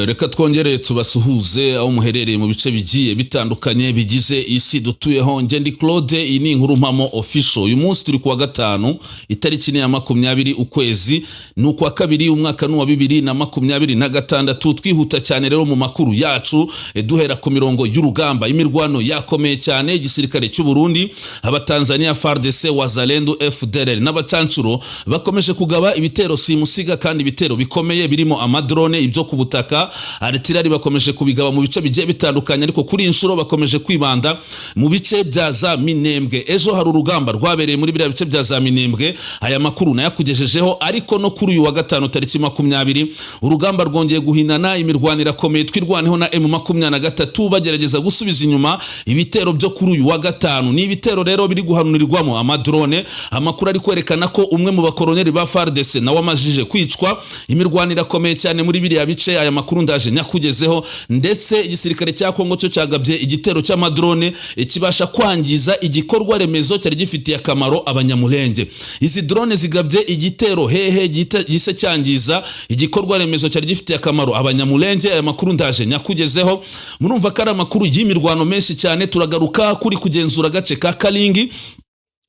Reka twongere tubasuhuze aho muherereye mu bice bigiye bitandukanye bigize isi dutuyeho. Njye ndi Claude, iyi ni Inkuru Mpamo Official. Uyu munsi turi kuwa gatanu, itariki ni ya 20, ukwezi ni ukwa kabiri, umwaka ni uwa 2026. Twihuta cyane rero mu makuru yacu, duhera ku mirongo y'urugamba. Imirwano yakomeye cyane. Igisirikare cy'u Burundi, Abatanzania, FARDC, Wazalendo, FDLR n'abacancuro bakomeje kugaba ibitero simusiga, kandi ibitero bikomeye birimo amadrone, ibyo ku butaka, artillery, bakomeje kubigaba mu bice bigiye bitandukanye, ariko kuri iyi nshuro bakomeje kwibanda mu bice bya za Minembwe. Ejo hari urugamba rwabereye muri biriya bice bya za Minembwe, aya makuru nayakugejejeho, ariko no kuri uyu wa gatanu tariki 20 urugamba rwongeye guhinana, imirwano irakomeye. Twirwaneho na M23 bagerageza gusubiza inyuma ibitero byo kuri uyu wa gatanu. Ni ibitero rero biri guhanurirwamo amadrone. Amakuru ari kwerekana ko umwe mu bakoroneri ba FARDC nawe amajije kwicwa. Imirwano irakomeye cyane muri biriya bice, aya makuru ndaje nyakugezeho. Ndetse igisirikare cya Kongo cyo cyagabye igitero cy'amadrone, kibasha kwangiza igikorwa remezo cyari gifitiye akamaro Abanyamulenge. Izi drone zigabye igitero hehe gise cyangiza igikorwa remezo cyari gifitiye akamaro Abanyamulenge? Aya makuru ndaje nyakugezeho. Murumva ko ari amakuru y'imirwano menshi cyane. Turagaruka kuri kugenzura agace ka Kalingi.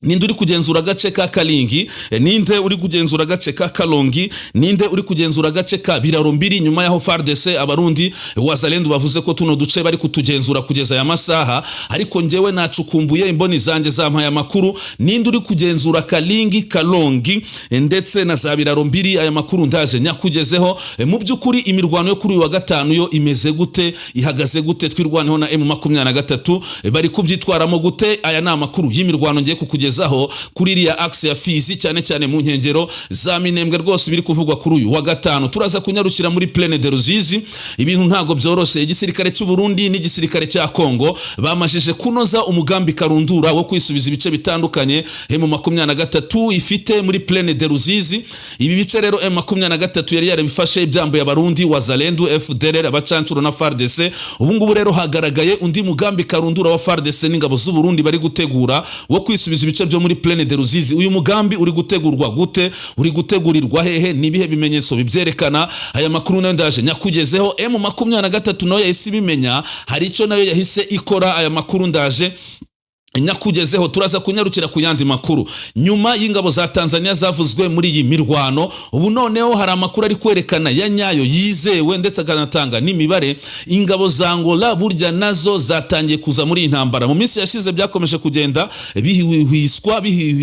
Ninde uri kugenzura agace ka Kalingi? Ninde uri kugenzura agace ka Kalongi? Ninde uri kugenzura agace ka Biraro Mbiri, nyuma yaho FARDC, Abarundi, Wazalendo bavuze ko tuno duce bari kutugenzura kugeza aya masaha? Ariko njyewe nacukumbuye, imboni zanjye zampaye amakuru. Ninde uri kugenzura Kalingi, Kalongi, ndetse na za Biraro Mbiri? Aya makuru ndaje nyakugezeho. Mu by'ukuri imirwano yo kuri uyu wa gatanu yo imeze gute, ihagaze gute? Twirwaneho na M23 bari kubyitwaramo gute? Aya ni amakuru y'imirwano ngiye kukugezaho kuri iriya axe ya Fizi, cyane cyane mu nkengero za Minembwe. Rwose biri kuvugwa kuri uyu wa gatanu. Turaza kunyarukira muri Plaine de Ruzizi. Ibintu ntabwo byoroshye. Igisirikare cy'u Burundi n'igisirikare cya Kongo bamajije kunoza umugambi karundura wo kwisubiza ibice bitandukanye M23 ifite muri Plaine de Ruzizi. Ibi bice rero M23 yari yarabifashe ibyambuye Abarundi, Wazalendo, FDLR, abacancuro na FARDC. Ubu ngubu rero hagaragaye undi mugambi karundura wa FARDC n'ingabo z'u Burundi bari gutegura wo kwisubiza ibice byo muri Plaine de Ruzizi. Uyu mugambi uri gutegurwa gute? Uri gutegurirwa hehe? Ni ibihe bimenyetso bibyerekana? Aya makuru nayo ndaje nyakugezeho. M23 nayo yahise ibimenya, hari icyo nayo yahise ikora. Aya makuru ndaje nyakugezeho. Turaza kunyarukira ku yandi makuru nyuma y'ingabo za Tanzania zavuzwe muri iyi mirwano. Ubu noneho hari amakuru ari kwerekana ya nyayo, yizewe, ndetse akanatanga n'imibare. Ingabo za Angola burya nazo zatangiye kuza muri iyi ntambara. Mu minsi yashize byakomeje kugenda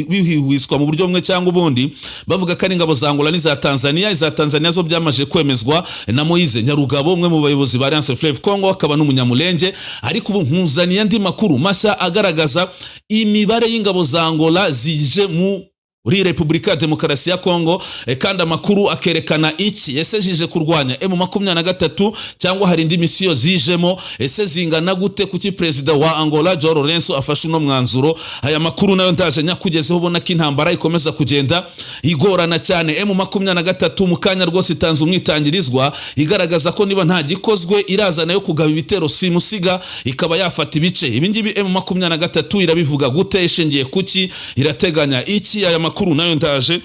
bihwihwiswa mu buryo bumwe cyangwa ubundi, bavuga ko ari ingabo za Angola n'iza Tanzania. Iza Tanzania zo byamaze kwemezwa na Moise Nyarugabo, umwe mu bayobozi ba Alliance Fleuve Congo, akaba n'Umunyamulenge. Ariko ubu nkuzaniye andi makuru mashya agaragaza imibare y'ingabo za Angola zije muri Repubulika ya Demokarasi ya Kongo. Kandi amakuru akerekana iki? Ese zije kurwanya M23 cyangwa hari indi misiyo zijemo? Ese zingana gute? Kuki perezida wa Angola João Lourenço afashe uno mwanzuro? Aya makuru nayo ndaje nyakugezeho. Ubona ko intambara ikomeza kugenda igorana cyane. M23 mu kanya rwose itanze umwitangirizwa, igaragaza ko niba nta gikozwe iraza nayo kugaba ibitero simusiga, ikaba yafata ibice. Ibi ngibi M23 irabivuga gute? Ishingiye kuki? Irateganya iki? Aya makuru nayo ndaje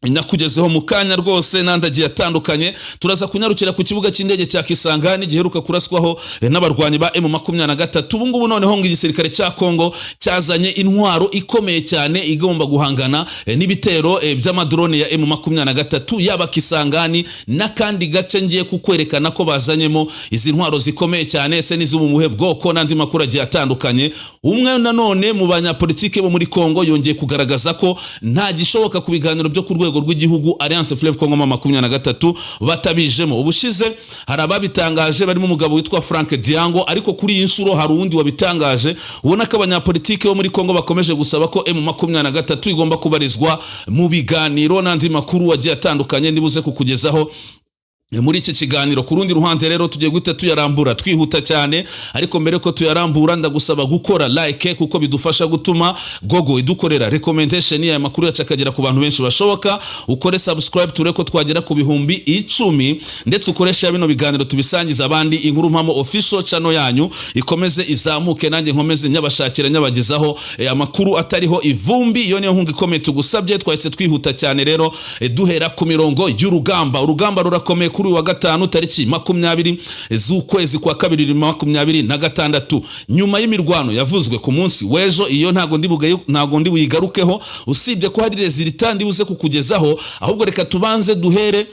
nakugezeho mu kanya rwose n'andi agiye atandukanye. Turaza kunyarukira ku kibuga cy'indege cya Kisangani giheruka kuraswaho n'abarwanyi ba M23. Ubu ngubu noneho ngo igisirikare cya Kongo cyazanye intwaro ikomeye cyane igomba guhangana n'ibitero by'amadrone ya M23, yaba Kisangani n'akandi gace ngiye kukwerekana ko bazanyemo izi ntwaro zikomeye cyane. Ese n'izo mu buhe bwoko? N'andi makuru agiye atandukanye. Umwe nanone mu banyapolitike bo muri Kongo yongeye kugaragaza ko nta gishoboka ku biganiro byo ku rwego rw'igihugu Alliance Fleuve Congo M23 batabijemo. Ubushize hari ababitangaje barimo umugabo witwa Frank Diango, ariko kuri iyi nshuro hari uwundi wabitangaje. Ubona ko abanyapolitike bo muri Kongo bakomeje gusaba ko M23 igomba kubarizwa mu biganiro, n'andi makuru agiye atandukanye nibuze kukugezaho muri iki kiganiro. Ku rundi ruhande rero tugiye guhita tuyarambura twihuta cyane, ariko mbere ko tuyarambura ndagusaba gukora like, kuko bidufasha gutuma Google idukorera recommendation y'aya makuru yacu akagera ku bantu benshi bashoboka. Ukore subscribe, turebe ko twagera ku 10,000, ndetse ukoreshe bino biganiro tubisangiza abandi. Inkuru Mpamo Official channel yanyu ikomeze izamuke, nanjye nkomeze nyabashakira, nyabagezaho amakuru atariho ivumbi. Iyo niyo nkunga ikomeye tugusabye. Twahise twihuta cyane rero, duhera ku mirongo y'urugamba. Urugamba rurakomeye. Kuri uyu wa gatanu, tariki 20 z'ukwezi kwa kabiri 2026, nyuma y'imirwano yavuzwe ku munsi w'ejo. Iyo ntago ndi buyigarukeho, usibye ko hari résultat ndi buze kukugezaho. Ahubwo reka tubanze duhere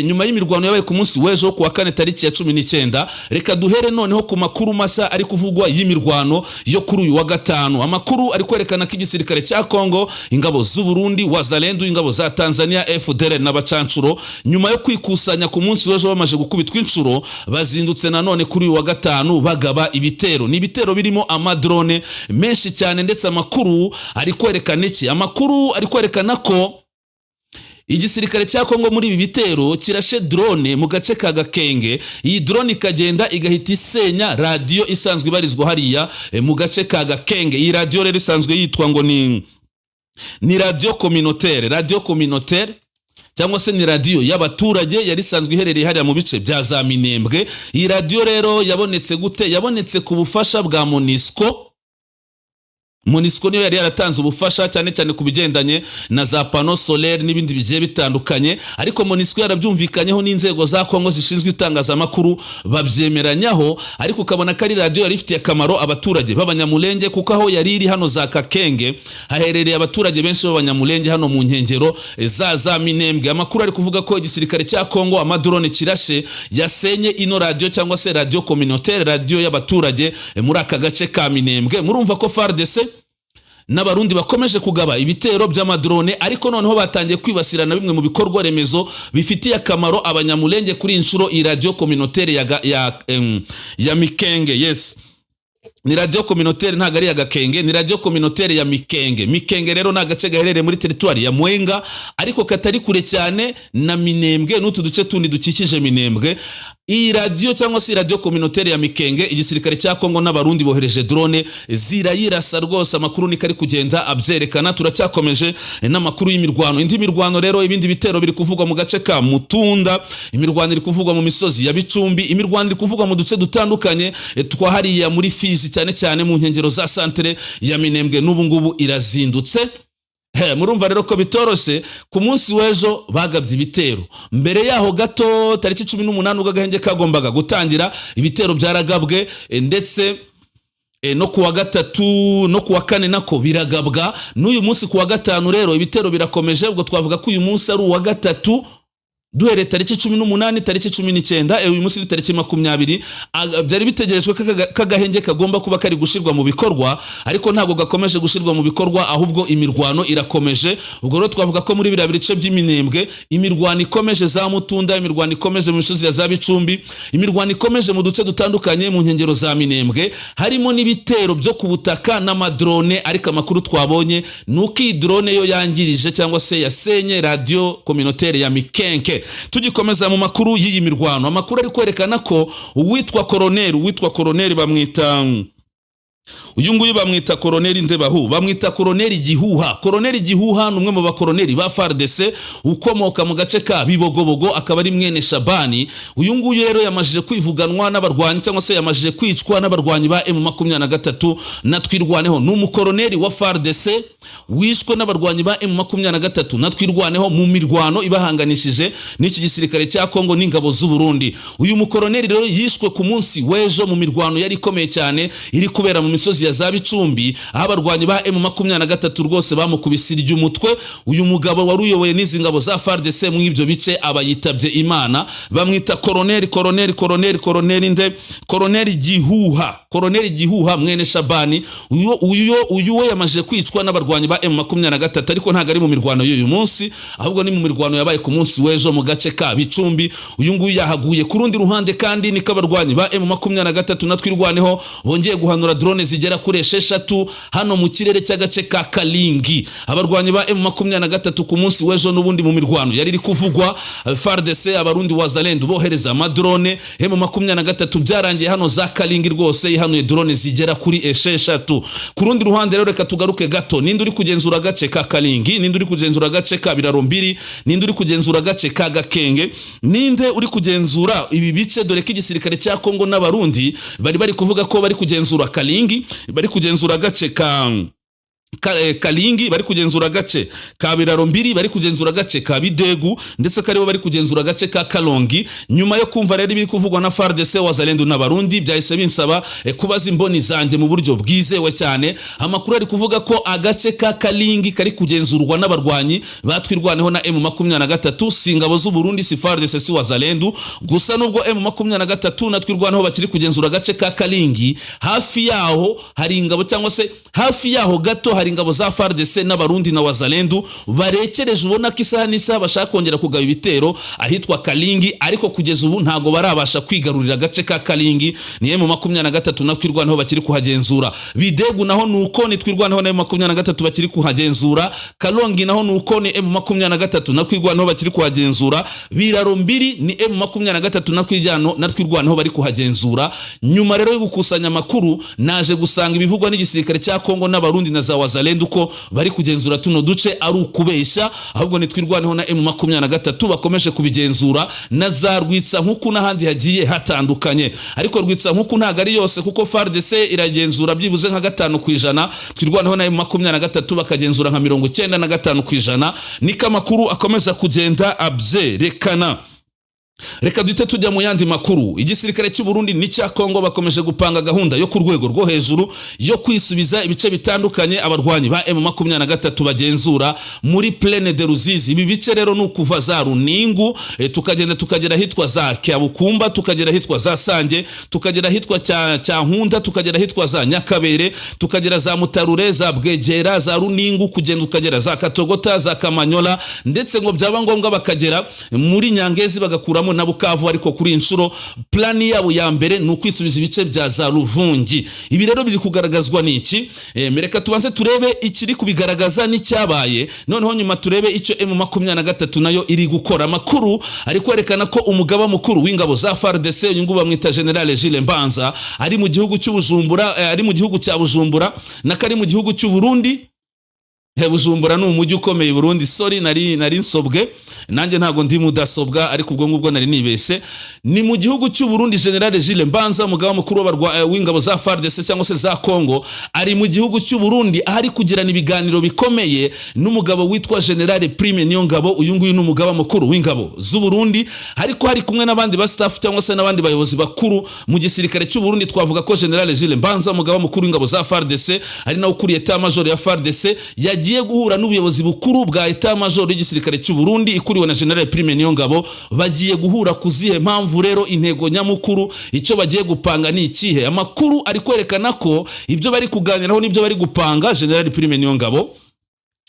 nyuma y'imirwano yabaye ku munsi w'ejo ku wa kane, tariki ya 19, reka duhere noneho ku makuru mashya ari kuvugwa y'imirwano yo kuri uyu wa gatanu. Amakuru ari kwerekana ko igisirikare cya Kongo, ingabo z'u Burundi, Wazalendo, ingabo za Tanzania, FDLR n'abacancuro, nyuma yo kwikusanya ku munsi w'ejo bamaze gukubitwa inshuro, bazindutse nanone kuri uyu wa gatanu bagaba ibitero. Ni ibitero birimo amadrone menshi cyane. Ndetse amakuru ari kwerekana iki? Amakuru ari kwerekana ko igisirikare cya Kongo muri ibi bitero kirashe drone mu gace ka Gakenge. Iyi drone ikagenda igahita isenya radiyo isanzwe ibarizwa hariya mu gace ka Gakenge. Iyi radiyo rero isanzwe yitwa ngo ni radio communautaire, radio communautaire cyangwa se ni radiyo y'abaturage yari isanzwe iherereye hariya mu bice bya za Minembwe. Iyi radiyo rero yabonetse gute? Yabonetse ku bufasha bwa MONUSCO. MONUSCO niyo yari yaratanze ubufasha, cyane cyane ku bigendanye na za panneaux solaires n'ibindi bigiye bitandukanye. Ariko MONUSCO yarabyumvikanyeho n'inzego za Kongo zishinzwe itangazamakuru, babyemeranyaho. Ariko ukabona ko ari radiyo yari ifitiye akamaro abaturage b'Abanyamulenge, kuko aho yari iri hano za Kakenge haherereye abaturage benshi b'Abanyamulenge, hano mu nkengero za Minembwe. Amakuru ari kuvuga ko igisirikare cya Kongo, amadrone kirashe yasenye ino radiyo cyangwa se radio communautaire, radiyo y'abaturage muri aka gace ka Minembwe. Murumva ko FARDC n'Abarundi bakomeje kugaba ibitero by'amadrone, ariko noneho batangiye kwibasira na bimwe mu bikorwa remezo bifitiye akamaro Abanyamulenge. Kuri inshuro iyi radio communautaire ya Mikenge, yes, ni radio communautaire, ntabwo ari iya Gakenge, ni radio communautaire ya Mikenge. Mikenge rero ni agace gaherereye muri teritwari ya Mwenga, ariko katari kure cyane na Minembwe n'utu duce tundi dukikije Minembwe. Iyi radiyo cyangwa se radio communautaire ya Mikenge, igisirikare cya Kongo n'Abarundi bohereje drone zirayirasa rwose. Amakuru niko ari kugenda abyerekana. Turacyakomeje n'amakuru y'imirwano. Indi mirwano rero, ibindi bitero biri kuvugwa mu gace ka Mutunda, imirwano iri kuvugwa mu misozi ya Bicumbi, imirwano iri kuvugwa mu duce dutandukanye twa hariya muri Fizi, cyane cyane mu nkengero za santere ya Minembwe. N'ubu ngubu irazindutse. Murumva rero ko bitoroshye. Ku munsi w'ejo bagabye ibitero. Mbere yaho gato, tariki 18, ubwo agahenge kagombaga gutangira, ibitero byaragabwe, ndetse no kuwa gatatu no kuwa kane nako biragabwa. N'uyu munsi kuwa gatanu rero ibitero birakomeje. Ubwo twavuga ko uyu munsi ari uwa gatatu, duhereye tariki 18, tariki 19, uyu munsi ni tariki 20. Byari bitegerejwe ko agahenge kagomba kuba kari gushyirwa mu bikorwa, ariko ntabwo gakomeje gushyirwa mu bikorwa, ahubwo imirwano irakomeje. Ubwo rero twavuga ko muri biriya bice by'Iminembwe imirwano ikomeje, za Mutunda, imirwano ikomeje mu misozi ya za Bicumbi, imirwano ikomeje mu duce dutandukanye mu nkengero za Minembwe, harimo n'ibitero byo ku butaka n'amadrone. Ariko amakuru twabonye ni uko iyi drone yo yangirije cyangwa se yasenye radio communautaire ya Mikenke. Tugikomeza mu makuru y'iyi mirwano, amakuru ari kwerekana ko uwitwa koroneri bamwita, uyu nguyu bamwita koroneri Ndebahu, bamwita koroneri Gihuha. Koroneri Gihuha ni umwe mu bakoroneri ba FARDC ukomoka mu gace ka Bibogobogo, akaba ari mwene Shabani. Uyu nguyu rero yamajije kwivuganwa n'abarwanyi cyangwa se yamajije kwicwa n'abarwanyi ba M23 na Twirwaneho. Ni umukoroneri wa FARDC wishwe n'abarwanyi ba M23 na Twirwaneho mu mirwano ibahanganishije n'iki gisirikare cya Kongo n'ingabo z'u Burundi. Uyu mukoroneri rero yishwe ku munsi w'ejo mu mirwano yari ikomeye cyane iri kubera mu misozi ya za Bicumbi, aho abarwanyi ba M23 rwose bamukubise iry'umutwe. Uyu mugabo wari uyoboye n'izi ngabo za FARDC mu ibyo bice aba yitabye Imana. Bamwita koroneri, koroneri, koroneri, koroneri nde? Koroneri Gihuha, koroneri Gihuha mwene Shabani. Uyu we yamajije kwicwa n'abarwanyi ba M23, ariko ntabwo ari mu mirwano y'uyu munsi, ahubwo ni mu mirwano yabaye ku munsi w'ejo mu gace ka Bicumbi. Uyu nguyu yahaguye. Ku rundi ruhande kandi niko abarwanyi ba M23 na Twirwaneho bongeye guhanura drone zigera kuri 6 hano mu kirere cy'agace ka Kalingi. Abarwanyi ba M23 ku munsi w'ejo n'ubundi mu mirwano yari iri kuvugwa, FARDC, Abarundi, Wazalendo bohereza amadrone, M23 byarangiye hano za Kalingi rwose ihanuye drone zigera kuri 6. Ku rundi ruhande rero, reka tugaruke gato. Ninde uri kugenzura agace ka Kalingi? Ninde uri kugenzura agace ka Birarombiri? Ninde uri kugenzura agace ka Gakenge? Ninde uri kugenzura ibi bice? Dore ko igisirikare cya Kongo n'Abarundi bari kuvuga ko bari kugenzura Kalingi, bari kugenzura agace ka Kalingi, bari kugenzura agace ka Biraro Mbiri, bari kugenzura agace ka Bidegu, ndetse karibo bari kugenzura agace ka Kalongi. Nyuma yo kumva rero ibiri kuvugwa na FARDC, Wazalendo n'Abarundi, byahise binsaba kubaza imboni zanjye mu buryo bwizewe cyane. Amakuru ari kuvuga ko agace ka Kalingi kari kugenzurwa n'abarwanyi batwirwaneho na M23, si ingabo z'u Burundi, si FARDC, si Wazalendo. Gusa nubwo M23 na Twirwaneho bakiri kugenzura agace ka Kalingi, hafi yaho hari ingabo, cyangwa se hafi yaho gato hari ingabo za FARDC n'Abarundi na Wazalendo barekereje, ubona ko isaha n'isaha bashaka kongera kugaba ibitero ahitwa Kalingi, ariko kugeza ubu ntago barabasha kwigarurira agace ka Kalingi. Ni M23 na Twirwaneho bakiri kuhagenzura. Bidegu naho nuko ni Twirwaneho na M23 bakiri kuhagenzura. Kalongi naho nuko ni M23 na Twirwaneho bakiri kuhagenzura. Biraro Mbiri ni M23 na Twirwaneho bari kuhagenzura. Nyuma rero yo gukusanya amakuru, naje gusanga ibivugwa n'igisirikare cya Kongo n'Abarundi na za Wazalendo ko bari kugenzura tuno duce ari ukubeshya, ahubwo ni Twirwaneho na M23 bakomeje kubigenzura, na za Rwitsa nkuku n'ahandi hagiye hatandukanye. Ariko Rwitsa nkuku ntabwo ari yose, kuko FARDC iragenzura byibuze nka 5%, Twirwaneho na M23 bakagenzura nka 95%. Niko amakuru akomeza kugenda abyerekana. Reka duhite tujya mu yandi makuru. Igisirikare cy'u Burundi n'icya Kongo bakomeje gupanga gahunda yo ku rwego rwo hejuru yo kwisubiza ibice bitandukanye abarwanyi ba M23 bagenzura muri Plaine de Ruzizi. Ibi bice rero ni ukuva za Runingu, tukagenda tukagera ahitwa za Kyabukumba, tukagera ahitwa za Sange, tukagera ahitwa Cyankunda, tukagera ahitwa za Nyakabere, tukagera za Mutarure, za Bwegera, za Runingu, kugenda ukagera za Katogota, za Kamanyola, ndetse ngo byaba ngombwa bakagera muri Nyangezi, bagakuramo na Bukavu. Ariko kuri inshuro plan yabo ya mbere ni ukwisubiza ibice bya za Ruvungi. Ibi rero biri kugaragazwa n'iki? Reka tubanze turebe ikiri kubigaragaza n'icyabaye, noneho nyuma turebe icyo M23 nayo iri gukora. Amakuru ari kwerekana ko umugaba mukuru w'ingabo za FARDC, uyu nguyu bamwita General Jules Mbanza, ari mu gihugu cy'Ubujumbura, ari mu gihugu cya Bujumbura, n'akari mu gihugu cy'u Burundi. Bujumbura ni umujyi ukomeye i Burundi. Sorry, nari nsobwe nanjye, ntabwo ndi mudasobwa, ariko ubwo ngubwo nari nibeshye. Ni mu gihugu cy'u Burundi. General Jules Mbanza, umugaba mukuru w'ingabo za FARDC cyangwa se za Congo, ari mu gihugu cy'u Burundi, aho ari kugirana ibiganiro bikomeye n'umugabo witwa General Prime Niyongabo. Uyu nguyu ni umugaba mukuru w'ingabo z'u Burundi, ariko hari kumwe n'abandi ba staff cyangwa se n'abandi bayobozi bakuru mu gisirikare cy'u Burundi. Twavuga ko General Jules Mbanza, umugaba mukuru w'ingabo za FARDC, ari nawe ukuriye état major ya FARDC, yagiye guhura n'ubuyobozi bukuru bwa état major y'igisirikare cy'u Burundi ikuriwe na General Prime Niyongabo. Bagiye guhura ku zihe mpamvu rero? Intego nyamukuru, icyo bagiye gupanga ni ikihe? Amakuru ari kwerekana ko ibyo bari kuganiraho n'ibyo bari gupanga, General Prime Niyongabo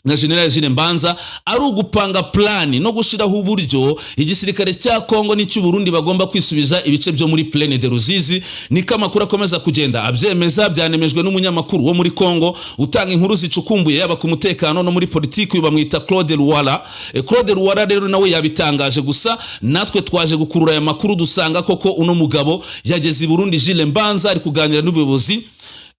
na General Jules Mbanza, ari ugupanga plan no gushiraho uburyo igisirikare cya Kongo n'icy'u Burundi bagomba kwisubiza ibice byo muri Plaine de Ruzizi. Niko amakuru akomeza kugenda abyemeza. Byanemejwe n'umunyamakuru wo muri Kongo utanga inkuru zicukumbuye, yaba ku mutekano no muri politiki, uyu bamwita Claude Luwara. Claude Luwara rero nawe yabitangaje. Gusa natwe twaje gukurura aya makuru, dusanga koko uno mugabo yageze i Burundi. Jules Mbanza ari kuganira n'ubuyobozi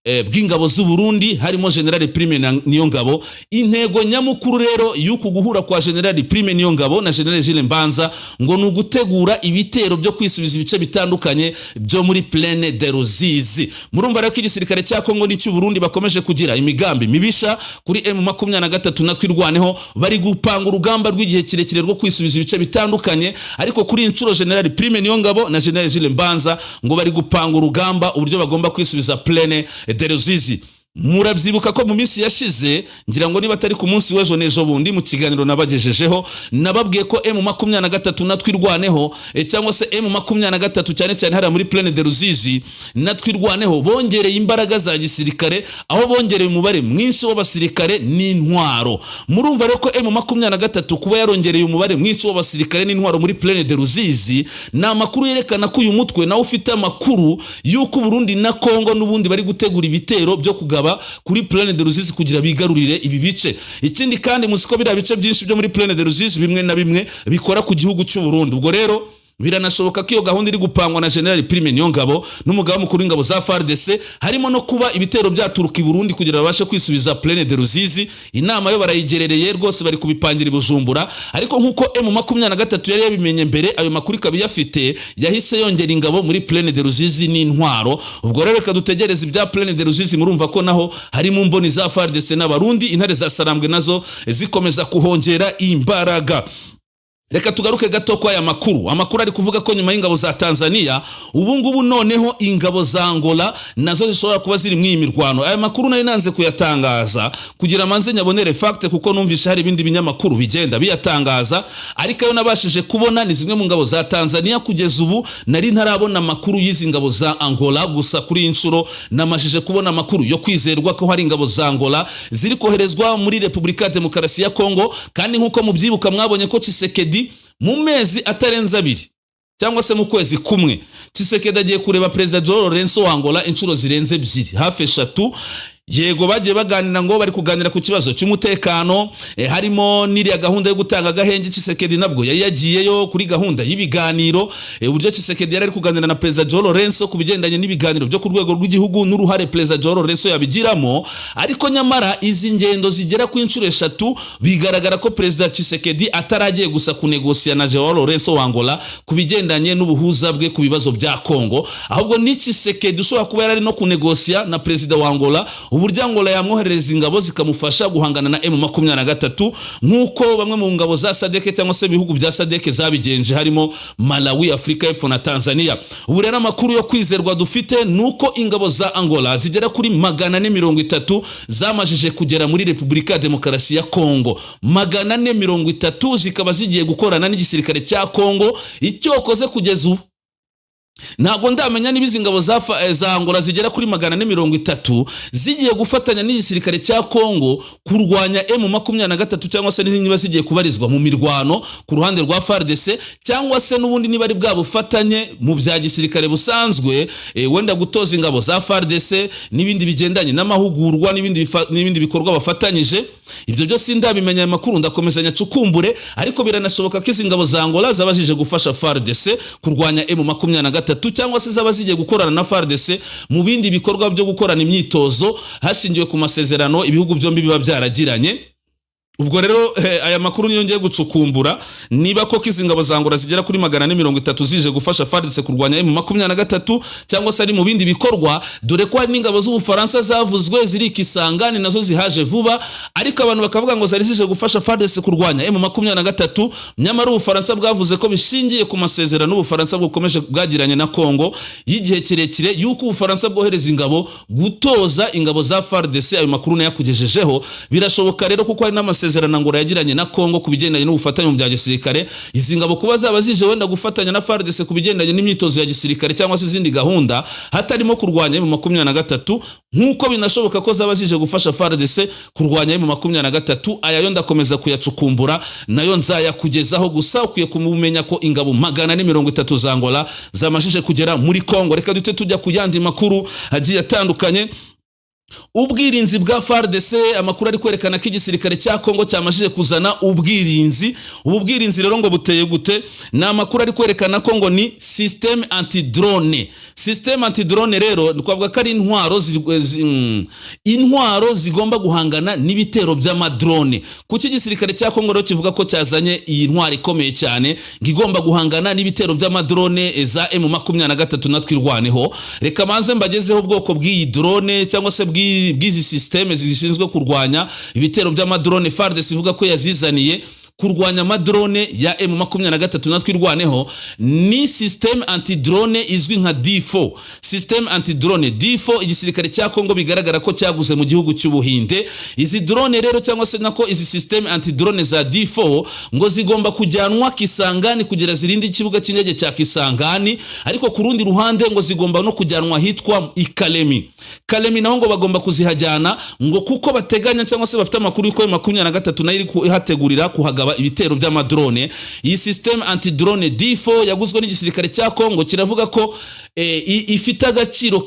bw'ingabo z'u Burundi, harimo General Prime Niyongabo. Intego nyamukuru rero y'uku guhura kwa General Prime Niyongabo na General Jules Mbanza ngo ni ugutegura ibitero byo kwisubiza ibice bitandukanye byo muri Plaine de Ruzizi. Murumva rero ko igisirikare cya Kongo n'icy'u Burundi bakomeje kugira imigambi mibisha kuri M23 na Twirwaneho. Bari gupanga urugamba rw'igihe kirekire rwo kwisubiza ibice bitandukanye, ariko kuri inshuro General Prime Niyongabo na General Jules Mbanza ngo bari gupanga urugamba, uburyo bagomba kwisubiza Plaine de Ruzizi. Murabyibuka ko mu minsi yashize, ngira ngo niba atari ku munsi w'ejo n'ejo bundi, mu kiganiro nabagejejeho nababwiye ko M23 na Twirwaneho, cyangwa se M23 cyane cyane hariya muri Plaine de Ruzizi na Twirwaneho, bongereye imbaraga za gisirikare, aho bongereye umubare mwinshi w'abasirikare n'intwaro. Murumva rero ko M23 kuba yarongereye umubare mwinshi w'abasirikare n'intwaro muri Plaine de Ruzizi, ni amakuru yerekana ko uyu mutwe nawe ufite amakuru y'uko Burundi na Kongo n'ubundi bari gutegura ibitero byo kugaba kuri Plaine de Ruzizi kugira bigarurire ibi bice. Ikindi kandi, muzi ko biriya bice byinshi byo muri Plaine de Ruzizi bimwe na bimwe bikora ku gihugu cy'u Burundi. Ubwo rero Biranashoboka ko iyo gahunda iri gupangwa na General Prime Niyongabo n'umugaba mukuru w'ingabo za FARDC, harimo no kuba ibitero byaturuka i Burundi kugira babashe kwisubiza Plaine de Ruzizi. Inama yo barayigerereye rwose, bari kubipangira i Bujumbura. Ariko nk'uko M23 yari yabimenye mbere, ayo makuru ikaba iyafite, yahise yongera ingabo muri Plaine de Ruzizi n'intwaro. Ubwo rero reka dutegereze ibya Plaine de Ruzizi. Murumva ko naho harimo mboni za FARDC n'Abarundi, intare za Sarambwe nazo zikomeza kuhongera imbaraga. Reka tugaruke gato kwa aya makuru. Amakuru ari kuvuga ko nyuma y'ingabo za Tanzania, ubu ngubu noneho ingabo za Angola nazo zishobora kuba ziri mu iyi mirwano. Aya makuru nayo nanze kuyatangaza kugira manze nyabonere fact, kuko numvishe hari ibindi binyamakuru bigenda biyatangaza, ariko ayo nabashije kubona ni zimwe mu ngabo za Tanzania. Kugeza ubu nari ntarabona amakuru y'izi ngabo za Angola. Gusa kuri iyi nshuro namashije kubona amakuru yo kwizerwa ko hari ingabo za Angola ziri koherezwa muri Repubulika ya Demokarasi ya Kongo. Kandi nk'uko mubyibuka, mwabonye ko Tshisekedi mu mezi atarenze 2 cyangwa se mu kwezi kumwe, Tshisekedi agiye kureba Perezida João Lourenço wa Angola inshuro zirenze ebyiri, hafi eshatu. Yego, bagiye baganira, ngo bari kuganira ku kibazo cy'umutekano, harimo n'iriya gahunda yo gutanga agahenge. Tshisekedi nabwo yari yagiyeyo kuri gahunda y'ibiganiro, uburyo Tshisekedi yari ari kuganira na Perezida João Lourenço ku bigendanye n'ibiganiro byo ku rwego rw'igihugu n'uruhare Perezida João Lourenço yabigiramo. Ariko nyamara izi ngendo zigera ku inshuro eshatu, bigaragara ko Perezida Tshisekedi ataragiye gusa kunegosiya na João Lourenço wa Angola ku bigendanye n'ubuhuza bwe ku bibazo bya Kongo, ahubwo ni Tshisekedi ushobora kuba yari ari no kunegosiya na Perezida wa Angola uburyo Angola yamwoherereza ingabo zikamufasha guhangana na M23, nk'uko bamwe mu ngabo za SADC cyangwa se ibihugu bya SADC zabigenje, harimo Malawi, Afurika y'Epfo na Tanzania. Ubu rero amakuru yo kwizerwa dufite nuko ingabo za Angola zigera kuri 430 zamajije kugera muri Repubulika ya Demokarasi ya Kongo. 430 zikaba zigiye gukorana n'igisirikare cya Kongo. Icyokoze kugeza ubu ntabwo ndamenya niba izi ngabo za Angola zigera kuri 430 zigiye gufatanya n'igisirikare cya Kongo kurwanya M23, cyangwa se niba zigiye kubarizwa mu mirwano ku ruhande rwa FARDC, cyangwa se n'ubundi niba ari bwa bufatanye mu bya gisirikare busanzwe, wenda gutoza ingabo za FARDC n'ibindi bigendanye n'amahugurwa n'ibindi bikorwa bafatanyije. Ibyo byose ndabimenya, aya makuru ndakomeza nyacukumbure. Ariko biranashoboka ko izi ngabo za Angola zaba zije gufasha FARDC kurwanya M23, cyangwa se zaba zigiye gukorana na FARDC mu bindi bikorwa byo gukorana imyitozo hashingiwe ku masezerano ibihugu byombi biba byaragiranye. Ubwo rero aya makuru niyo ngiye gucukumbura, niba koko izi ngabo za Angola zigera kuri 430 zije gufasha FARDC kurwanya M23, cyangwa se ari mu bindi bikorwa, dore ko hari n'ingabo z'Ubufaransa zavuzwe ziri Kisangani nazo zihaje vuba, ariko abantu bakavuga ngo zari zije gufasha FARDC kurwanya M23. Nyamara Ubufaransa bwavuze ko bishingiye ku masezerano Ubufaransa bukomeje bwagiranye na Kongo y'igihe kirekire, yuko Ubufaransa bwohereza ingabo gutoza ingabo za FARDC. Ayo makuru nayakugejejeho. Birashoboka rero, kuko hari n'amasezerano Angola yagiranye na Kongo ku bigendanye n'ubufatanye mu bya gisirikare, izi ngabo kuba zaba zije wenda gufatanya na FARDC ku bigendanye n'imyitozo ya gisirikare cyangwa se izindi gahunda hatarimo kurwanya M23, nk'uko binashoboka ko zaba zije gufasha FARDC kurwanya M23. Aya yo ndakomeza kuyacukumbura, nayo nzayakugezaho. Gusa ukwiye kumenya ko ingabo 430 za Angola zamashije kugera muri Kongo. Reka dute tujya ku yandi makuru agiye atandukanye. Ubwirinzi bwa FARDC, amakuru ari kwerekana ko igisirikare cya Kongo cyamajije kuzana ubwirinzi. Ubu bwirinzi rero ngo buteye gute? Ni amakuru ari kwerekana ko ngo ni système anti drone. Système anti drone rero twavuga ko ari intwaro zigomba guhangana n'ibitero by'amadrone. Kuki igisirikare cya Kongo rero kivuga ko cyazanye iyi ntwaro ikomeye cyane ngo igomba guhangana n'ibitero by'amadrone za M23 na Twirwaneho? Reka manze mbagezeho ubwoko bw'iyi drone cyangwa se bw'izi système zishinzwe kurwanya ibitero by'amadrone FARDC ivuga ko yazizaniye kurwanya amadrone ya M23 na Twirwaneho. Ni système anti drone izwi nka D4, système anti drone D4 igisirikare cya Kongo bigaragara ko cyaguze mu gihugu cy'Ubuhinde. Izi drone rero, cyangwa se nako izi système anti drone za D4, ngo zigomba kujyanwa Kisangani kugira zirinde ikibuga cy'indege cya Kisangani, ariko ku rundi ruhande ngo zigomba no kujyanwa hitwa Ikalemi. Kalemi naho ngo bagomba kuzihajyana, ngo kuko bateganya cyangwa se bafite amakuru y'uko M23 nayo iri kuhategurira kuhagaba kugaba ibitero by'amadrone. Iyi system anti drone D4 yaguzwe n'igisirikare cya Kongo, kiravuga ko ifite agaciro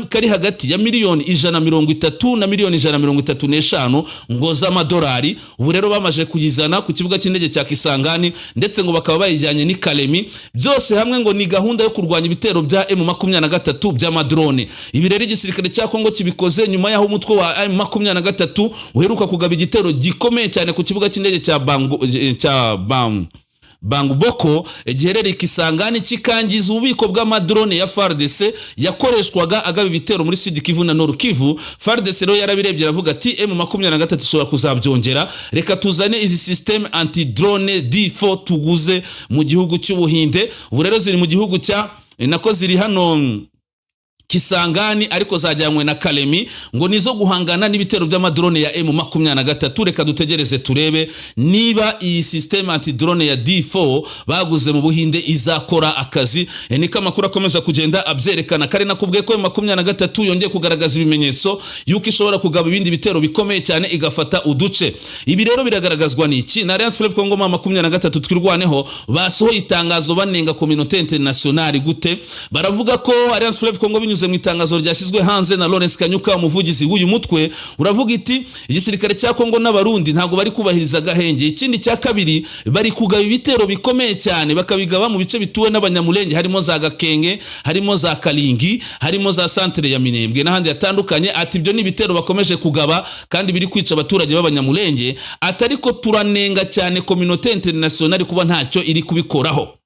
kari hagati ya miliyoni 130 na miliyoni 135 ngo z'amadolari. Ubu rero bamaze kuyizana ku kibuga cy'indege cya Kisangani, ndetse ngo bakaba bayijyanye n'i Kalemi. Byose hamwe ngo ni gahunda yo kurwanya ibitero bya M23 by'amadrone. Ibi rero igisirikare cya Kongo kibikoze nyuma y'aho umutwe wa M23 uheruka kugaba igitero gikomeye cyane ku kibuga cy'indege cya Bangu, cya Bang Banguboko giherereye Kisangani, kikangiza ububiko bw'amadrone ya FARDC yakoreshwaga agaba ibitero muri Sud Kivu na Nord Kivu. FARDC rero yarabirebye, aravuga ati: "M23 ishobora kuzabyongera, reka tuzane izi system anti drone D4 tuguze mu gihugu cy'Ubuhinde." Ubu rero ziri mu gihugu cya, nako ziri hano Kisangani, ariko zajyanywe na Kalemi, ngo nizo guhangana n'ibitero by'amadrone ya M23. Reka dutegereze turebe niba iyi system anti drone ya D4 baguze mu Buhinde izakora akazi. Niko amakuru akomeza kugenda abyerekana. Kare nakubwiye ko M23 yongeye kugaragaza ibimenyetso yuko ishobora kugaba ibindi bitero bikomeye cyane, igafata uduce. Ibi rero biragaragazwa n'iki? Na Alliance Fleuve Congo M23 Twirwaneho basohoye itangazo banenga communauté internationale. Gute? Baravuga ko Alliance Fleuve Congo, binyuze mu itangazo ryashyizwe hanze na Lawrence Kanyuka, umuvugizi w'uyu mutwe, uravuga iti: "Igisirikare cya Kongo n'Abarundi ntabwo bari kubahiriza agahenge. Ikindi cya kabiri, bari kugaba ibitero bikomeye cyane, bakabigaba mu bice bituwe n'Abanyamulenge, harimo za Gakenge, harimo za Kalingi, harimo za centre ya Minembwe n'ahandi hatandukanye." Ati: "Ibyo ni ibitero bakomeje kugaba kandi biri kwica abaturage b'Abanyamulenge." Ati: "Ariko turanenga cyane communauté internationale kuba ntacyo iri kubikoraho."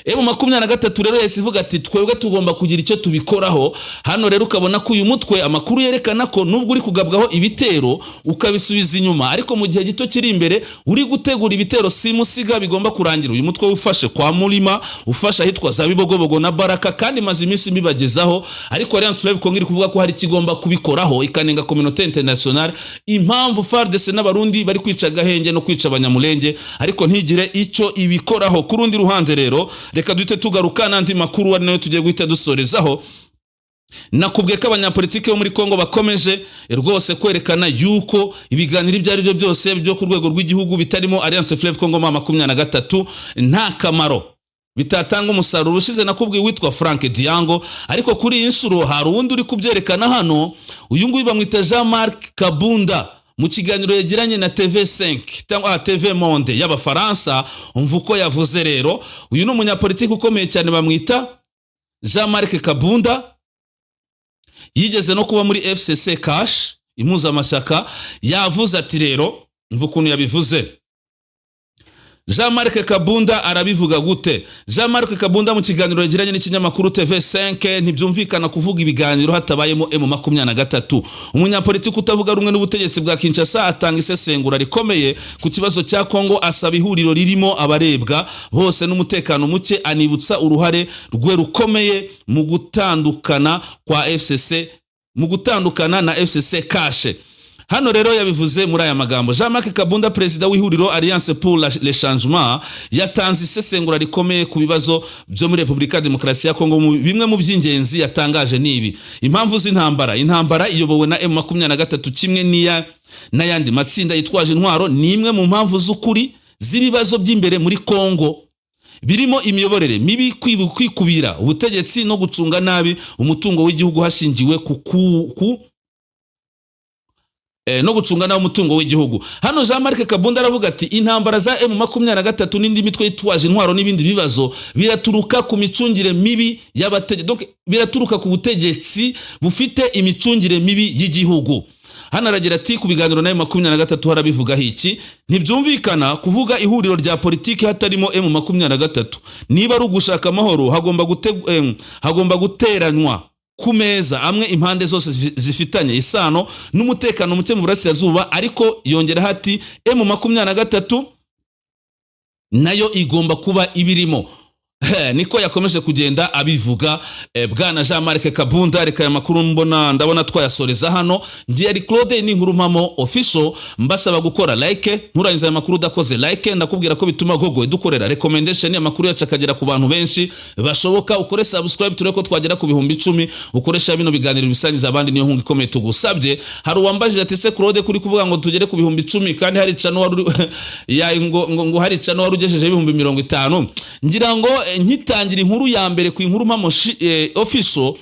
M23 rero yahise ivuga ati: "Twebwe tugomba kugira icyo tubikoraho." Hano rero ukabona ko uyu mutwe, amakuru yerekana ko nubwo uri kugabwaho ibitero ukabisubiza inyuma, ariko mu gihe gito kiri imbere uri gutegura ibitero simusiga bigomba kurangira uyu mutwe ufashe kwa Murima, ufashe ahitwa za Bibogobogo na Baraka, kandi maze iminsi mbibagezaho. Ariko Alliance Fleuve Congo iri kuvuga ko hari ikigomba kubikoraho, ikanenga communauté internationale impamvu FARDC n'Abarundi bari kwica agahenge no kwica Abanyamulenge, ariko ntigire icyo ibikoraho. Ku rundi ruhande rero, reka duhite tugaruka n'andi makuru ari nayo tugiye guhita dusorezaho. Nakubwiye ko abanyapolitiki bo muri Kongo bakomeje rwose kwerekana yuko ibiganiro ibyo ari byo byose byo ku rwego rw'igihugu bitarimo Alliance Fleuve Congo M23 nta kamaro, bitatanga umusaruro. Ushize nakubwiye witwa Frank Diango, ariko kuri iyi nshuro hari uwundi uri kubyerekana hano. Uyu nguyu bamwita Jean Marc Kabunda. Mu kiganiro yagiranye na TV5 cyangwa TV Monde y'Abafaransa, umva uko yavuze. Rero uyu ni umunyapolitiki ukomeye cyane, bamwita Jean Marc Kabunda, yigeze no kuba muri FCC Cash impuzamashyaka. Yavuze ati rero, umva ukuntu yabivuze. Jean Marc Kabunda arabivuga gute? Jean Marc Kabunda mu kiganiro yagiranye n'ikinyamakuru TV5: "Ntibyumvikana kuvuga ibiganiro hatabayemo M23." Umunyapolitiki utavuga rumwe n'ubutegetsi bwa Kinshasa atanga isesengura rikomeye ku kibazo cya Kongo, asaba ihuriro ririmo abarebwa bose n'umutekano muke, anibutsa uruhare rwe rukomeye mu gutandukana kwa FCC, mu gutandukana na FCC Cash. Hano rero yabivuze muri aya magambo: Jean Marc Kabunda, perezida w'ihuriro Alliance pour le Changement, yatanze isesengura rikomeye ku bibazo byo muri Repubulika ya Demokarasi ya Kongo. Bimwe mu by'ingenzi yatangaje ni ibi: Impamvu z'intambara: intambara iyobowe na M23 kimwe n'iya n'ayandi matsinda yitwaje intwaro ni imwe mu mpamvu z'ukuri z'ibibazo by'imbere muri Kongo, birimo imiyoborere mibi, kwikubira ubutegetsi no gucunga nabi umutungo w'igihugu hashingiwe ku no gucunga nabi umutungo w'igihugu. Hano Jean Marc Kabunda aravuga ati: "Intambara za M23 n'indi mitwe yitwaje intwaro n'ibindi bibazo biraturuka ku micungire mibi y'abategetsi, donc biraturuka ku butegetsi bufite imicungire mibi y'igihugu." Hano aragira ati: "Ku biganiro na M23 harabivugaho iki? Ntibyumvikana kuvuga ihuriro rya politiki hatarimo M23. Niba ari ugushaka amahoro, hagomba guteranywa ku meza amwe impande zose zifitanye isano n'umutekano muke mu burasirazuba." Ariko yongeraho ati: "M23 nayo igomba kuba ibirimo." Niko yakomeje kugenda abivuga, bwana Jean Marc Kabunda. Reka aya makuru mbona ndabona twayasoreza hano. Ngiye ari Claude, ni inkuru mpamo official. Mbasaba gukora like. Nturangiza aya makuru udakoze like. Ndakubwira ko bituma Google dukorera recommendation, amakuru yacu akagera ku bantu benshi bashoboka. Ukore subscribe, turebe ko twagera ku 10,000. Ukoresha bino biganiro, bisangiza abandi, niyo nkunga ikomeye tugusabye. Hari uwambajije ati: "Se Claude, kuri kuvuga ngo tugere ku 10,000 kandi hari channel wari ya ngo hari channel wari ugejeje 50,000?" Ngira ngo nkitangira inkuru ya mbere ku inkuru mpamo official,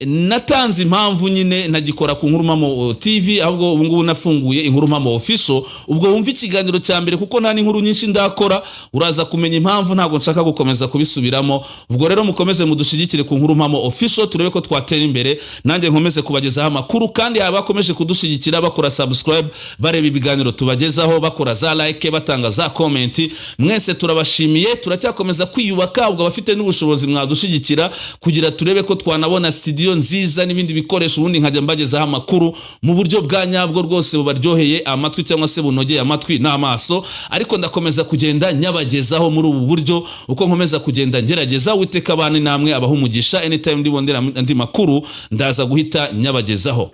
natanze impamvu nyine ntagikora ku Nkuru Mpamo TV, ahubwo ubu ngubu nafunguye Inkuru Mpamo Official. Ubwo wumva ikiganiro cya mbere, kuko nta n'inkuru nyinshi ndakora, uraza kumenya impamvu. Ntabwo nshaka gukomeza kubisubiramo. Ubwo rero mukomeze mudushyigikire ku Nkuru Mpamo Official, turebe ko twatera imbere, nanjye nkomeze kubagezaho amakuru. Kandi abakomeje kudushyigikira bakora subscribe, bareba ibiganiro tubagezaho, bakora za like, batanga za comment, mwese turabashimiye. Turacyakomeza kwiyubaka. Ubwo abafite n'ubushobozi mwadushyigikira kugira turebe ko twanabona studio nziza n'ibindi bikoresho, ubundi nkajya mbagezaho amakuru mu buryo bwa nyabwo rwose, bubaryoheye amatwi cyangwa se bunogeye amatwi n'amaso. Ariko ndakomeza kugenda nyabagezaho muri ubu buryo uko nkomeza kugenda ngerageza. Uwiteka abane namwe, abaha umugisha. Anytime ndibondera andi makuru, ndaza guhita nyabagezaho.